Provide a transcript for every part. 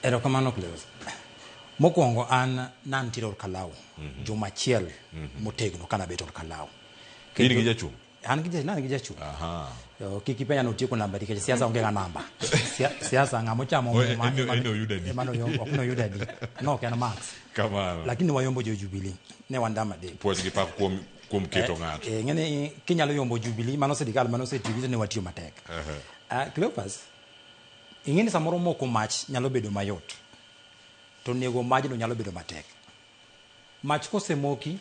Erokamano Cleophas. Mokwongo an nantiere Ol Kalou juma achiel motegno kanabet Ol Kalou. In gi jachung'? An gi an gi jachung'. Aha. Yo, kik ipenja ni otieko namba nikech siasa onge ga namba. Siasa ng'ama ochamo Oh, muma en oyudo adi? ema ok noyud adi. No ok en Max. Kamano. Lakini wayombo jo Jubilee. Ne wan dama adek. Puoch gi pak kuom keto ng'ato. Eh, ng'eni kinyalo yombo Jubilee mano sirikal mano osetiyo ne watiyo matek. Ah, Cleophas, ing'e ni samoro moko mach nyalo bedo mayot to nego majno nyalo bedo matek. Mach kosemoki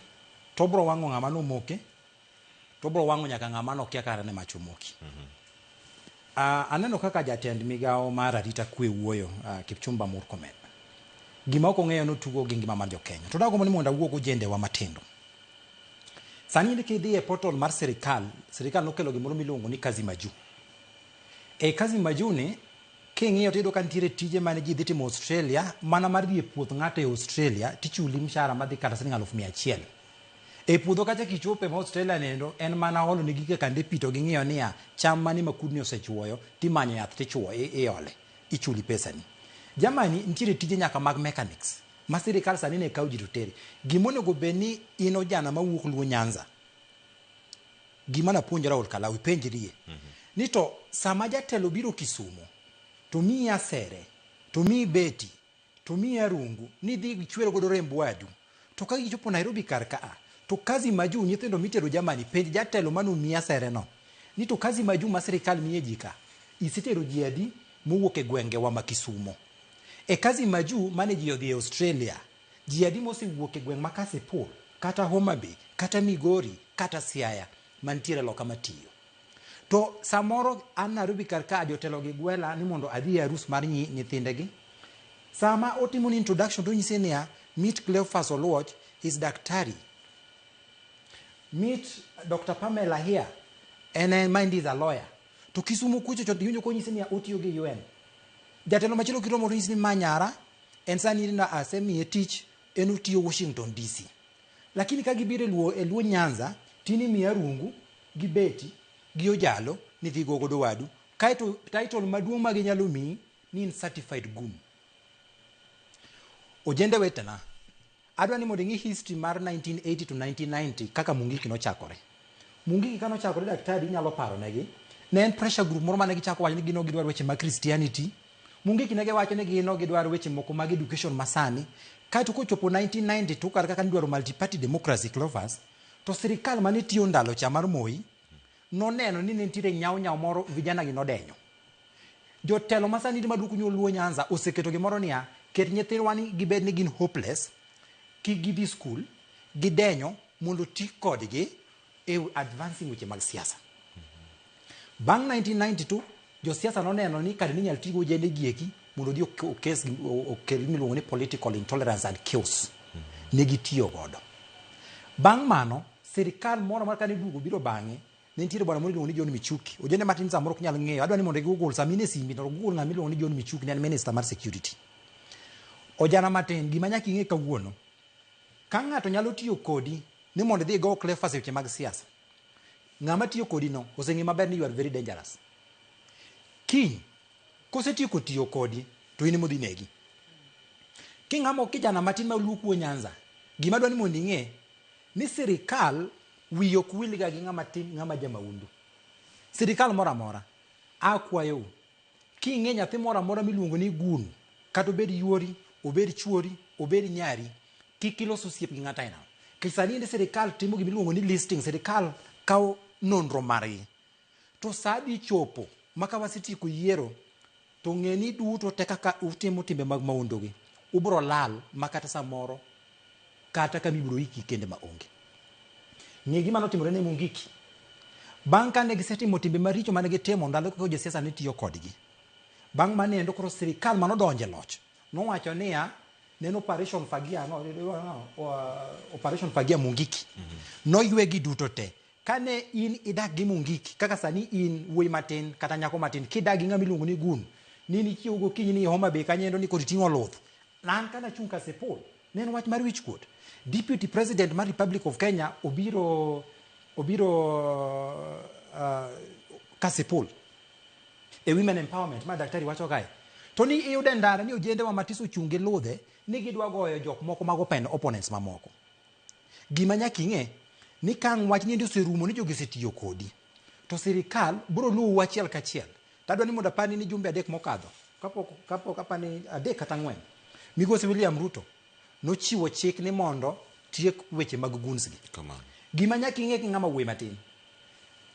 to obro wang'o ng'ama nomoke to obro wang'o nyaka ng'ama nokia kara ne mach omoki. Aneno kaka jatend migawo mar arita kwe wuoyo, Kipchumba Murkomen. Gima ok ong'eyo notugo gi ngima mar jo-Kenya. To dagombo ni mondo awuo gojendewa matindo. Sani in kidhi e portal mar sirikal, sirikal nokelo gimoro miluongo ni Kazi Majuu. E Kazi Majuu ni, king'iyo tiyudo ka nitiere tije mane ji dhi timo Australia, mana mar dhi e puoth ng'ato e Australia, tichuli mshahara madhi kata siling 100,000. E puodho kacha kichope ma Australia nendo, en mana olo ne gike kande pi to ging'iyo niya, cham mane ma kudni osechuoyo, timanyo yath tichuo, iole, ichuli pesani. Germany nitiere tije nyaka mag mechanics, ma sirikal sani ne kawo ji to tere. Gima onego bed ni in ojana mawuok Luo Nyanza, gima napuonjora Ol Kalou, ipenjrie, ni to sama jatelo biro Kisumo, to miyi asere, to miyi beti, to miyi arungu, ni dhi ichwer godo remb wadu. To ka gichopo Nairobi kar ka a, to kazi majuu nyithindo mitero Germany, penj jatelo mane omiyi asere no, ni to kazi majuu ma sirikal miye ji ka, isetero ji adi mowuok e gwengewa ma Kisumo? E kazi majuu mane ji odhi e Australia, ji adi mosewuok e gweng' ma Kasipul, kata Homa Bay, kata Migori, kata Siaya, mantiere loka matiyo? To samoro an Nairobi kar ka jotelo gi gwela ni mondo adhi e arus mar nyithindegi. Sama otimo ni introduction to onyisi niya, meet Cleophas Oluoch, he's daktari. Meet Dr. Pamela here, en en mind is a lawyer. To Kisumu kucho to iwinjo konyisi niya otiyo gi UN. Jatelo machielo kiromo to onyisi ni ma nyara, en sani na asemiye tich, en otiyo Washington DC. Lakini ka gibiro e Luo Nyanza, tini miya rungu gi beti gi ojalo ni dhi go godo wadu. Kaeto title maduong' ma ginyalo miyi ni in certified goon. Ojende wetena, adwa ni mondo ing'i history mar 1980 to 1990 kaka Mungiki nochakore. Mungiki ka nochakore daktari inyalo paro negi, ne en pressure group moro mane gichako wacho ni gin ok gidwar weche mag Christianity. Mungiki ne giwacho ni gin ok gidwar weche moko mag education masani. Kaeto kochopo 1990 to kar kaka nidwaro multi-party democracy Clovers, to sirikal mane tiyo ndalo cha mar Moi noneno ni ne nitiere nyau nyau moro vijana gi nodenyo. Jotelo masani maduoko nyuol Luo Nyanza oseketo gimoro niya, ket nyithindwa ni gibed ni gin hopeless, kik gidhi skul, gidenyo mondo ti kodgi e advancing weche mag siasa. Bang' 1992, josiasa noneno ni kare ninyal tigo ojende gi eki mondo odhi okes okel gimiluongo ni political intolerance and chaos. Ne gitiyo godo. Bang' mano, sirikal moro amora kane duogo biro bang'e, ne nitiere bwana moro iluongo ni John Michuki. Ojende matin samoro ok nyal ng'eyo. Adwa ni mondo i-google sama in e simbi to google ng'ama iluongo ni John Michuki, ne en minister mar security. Ojana matin, gima nyaka ing'e kawuono, ka ng'ato nyalo tiyo kodi ni mondo idhi igo Cleophas e weche mag siasa, ng'ama tiyo kodi no oseng'e maber ni you are very dangerous. Kiny, kosetieko tiyo kodi, to in emodhi negi. King'amo kijana matin ma luo kuo Nyanza, gima adwa ni mondo ing'e, ni sirikal wiye ok wilga gi ng'ama tin, ng'ama jamaundu. Sirikal moro amora, akwayou, king'e nyathi moro amora miluongo ni gun, kata obed yuori, obed chuori, obed nyari, kik ilos osiep gi ng'ato aina. Nikech sani endi sirikal timo gima iluongo ni listing, sirikal kawo nonro margi. To sa dhi chopo ma ka wasetieko yiero, to ng'e ni duto te kaka utimo timbe mag maundu gi, ubro lal ma kata samoro kata kama ibro iki kende ma onge. Ng'e gima notimore ne Mungiki. Bang' kane gisetimo timbe maricho mane gitimo ndalo kaka josiasa ne tiyo kodgi. Bang' mano endo koro sirikal manodonjo e loch nowacho niya, ne en operation Fagia, no, operation Fagia Mungiki. Noywegi duto te. Kane in idak gi Mungiki, kaka sani in wuoyi matin kata nyako matin, kidak gi ng'ama iluongo ni Gun, ni nichiew gokinyi ni Homa Bay kanyo endo ni koro iting'o luth. An kana achung' Kasipul, ne en wach mar wich kuot. Deputy President mar Republic of Kenya obiro Kasipul e women empowerment ma daktari wacho kae. To ni iyudo e ndara ni ojende wa matis ochung' gi ludhe ni gidwa goyo jok moko mag opponents mamoko. Gima nyaka ing'e ni ka ang' wach niendi oserumo ni jogi osetiyo kodi, to sirikal biro luwu achiel kachiel. To adwa ni mondo apani ni jumbe 3 mokadho, kapok apani 3 kata 4, Migosi William Ruto nochiwo chik ni mondo tiek weche mag goons gi. Kamano. Gima nyaka ing'e ki ng'ama wuoyi matin.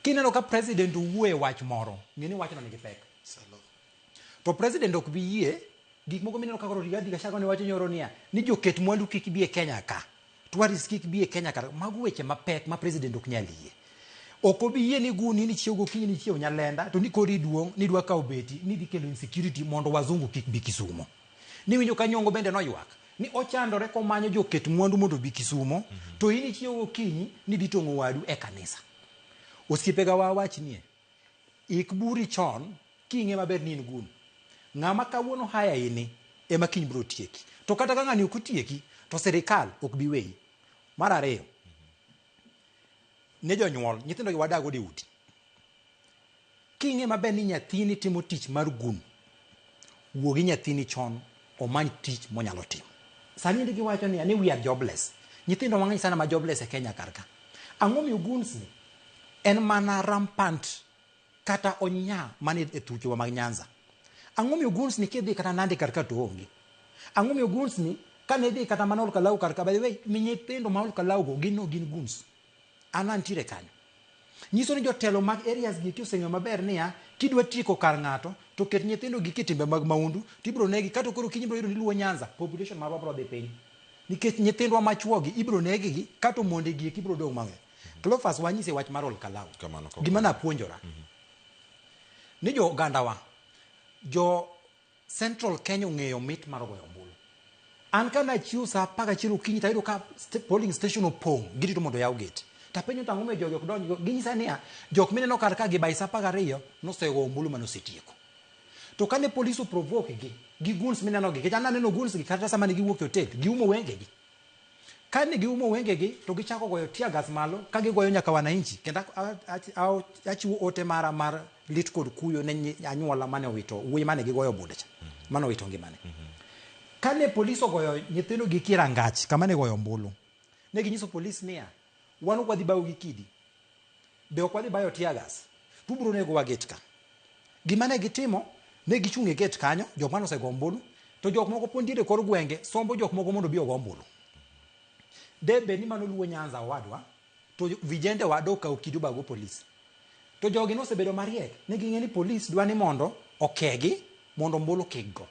Kineno ka president owuoye wach moro, ng'e ni wachno nigi pek. To president ok bi yie gik moko mineno kaka Rigathi Gachagua ne wacho nyoro niya, ni joket mwandu kik bi e Kenya ka. Tourists kik bi e Kenya ka. Mago weche mapek ma president ok nyal yie. Ok obi yie ni guni ni chiew gokinyi ni chiew Nyalenda to ni kori duong' ni dwa kawo beti ni dhi kelo insecurity mondo wazungu kik bi Kisumo. Niwinjo ka Nyong'o bende noywak ni ochandore komanyo joket mwandu mondo obi Kisumo to in ichiew gokinyi ni dhi tong'o wadu e kanisa. Osiepega wa awachnie, ik buri chon king'e maber ni in gun. Ng'ama kawuono haya ini ema kiny biro tieki. To kata ka ng'ani ok otieki to sirikal ok bi weyi. Mar ariyo, ne jonyuol, nyithindo gi wadag godo e udi. King'e maber ni nyathini timo tich mar gun, wuo gi nyathini chon omany tich monyalo timo. Sani endi giwacho niya ni we are jobless. Nyithindo mang'eny sana ma jobless e Kenya kar ka. Ang'o miyo goons ni en mana rampant kata onya mana e thuchewa mag Nyanza? Ang'o miyo goons ni kidhi kata Nandi kar ka to onge? Ang'o miyo goons ni kane idhi kata mana Olkalau kar ka, by the way, mi nyithindo ma Olkalau go gin no gin goons. An antiere kanyo. Nyiso ni jotelo mag areas gi oseng'eyo maber niya, kidwa tieko kar ng'ato, to ket nyithindo gi kitimbe mag maundu, tibiro negi, kato koro kiny ibiro yudo ni Luo Nyanza, population marwa biro dhi piny. Nikech nyithindwa machuo gi ibiro negi gi, kato monde gi eki biro dong' mang'eny. Cleophas wanyise wach mar Olkalau. Kamano, Gima napuonjora. Ni jo ogandawa, jo Central Kenya ong'eyo mit mar goyo ombulu. An ka nachiew saa 11 okinyi tayudo ka polling station opong', girito mondo oyaw gate. Tapenjo to ang'o momiyo jogi ok donj? Ginyisa niya, jok mineno kar ka gi by saa 12 nosego ombulu mane osetieko. To kane polis oprovoke gi, gi goons mineno gi, nikech an naneno goons gi kata sama ne giwuok e hotel, giumo wengegi. Kane giumo wengegi to gichako goyo tear gas malo ka gigoyo nyaka wananchi. Kendo achiwo ote mara mar lit kod kuyo ne anyuola mane owito wuoyi mane gigoyo bunde cha, mane owito ngimane. Kane polis ogoyo nyithindo gi kirangach kama ne goyo ombulu, ne ginyiso polis niya, wan ok wadhi bayo gi kidi, be ok wadhi bayo tear gas, to ubiro negowa gate ka. Gima ne gitimo, ne gichung' e gate kanyo, jok mane osego ombulu, to jok moko pod nitiere e kor gwenge sombo jok moko mondo obi ogo ombulu. De bed ni mano Luo Nyanza owadwa, to vijende wa dokawo kidi obago polis. To jogi nosebedo mariek, ne ging'e ni polis dwa ni mondo okegi, mondo ombulu kik go.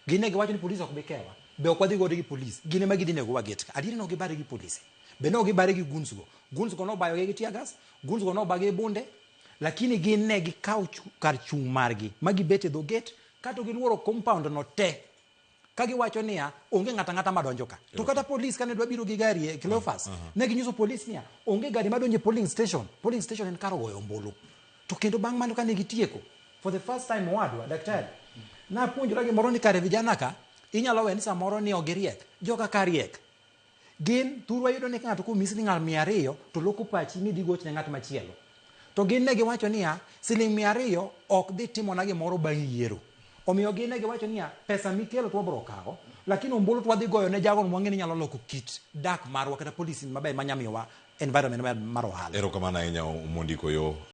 Gin ne giwacho ni polis ok bi kewa, be ok wadhi gore gi polis, gin ema gidhi negowa gate ka. Adieri ne ok gibare gi polise, be ne ok gibare gi goons go. Goons go nobayogi gi tear gas, goons go nobagi gi bunde, lakini gin ne gikawo kar chung' margi ma gibet e dho gate kato giluoro compound no te. Ka giwacho niya, onge ng'ato ang'ata madonjo ka. To kata polis kane dwa biro gi gari e Cleophas, ne ginyiso polis niya, onge gari madonjo e polling station. Polling station en kar goyo ombulu. To kendo bang' mano kane gitieko, for the first time owadwa, daktari, napuonjora gimoro ni kare vijana ka, inyalo we ni samoro ni ok giriek. Joka ka riek. Gin, thurwa yudo ni ka ng'ato komi siling 200, to loko pachi ni dhi goch ne ng'at machielo. To gin ne giwacho niya, siling 200 ok dhi timona gimoro bang' yiero. Omiyo gin ne giwacho niya, pesa mikelo to wabiro kawo, lakini ombulu to wadhi goyo ne jago mwang'e ni nyalo loko kit dak marwa kata policy maber manyalo miyowa environment maber mar ohala. Erokamano ahinya Omondi Koyo.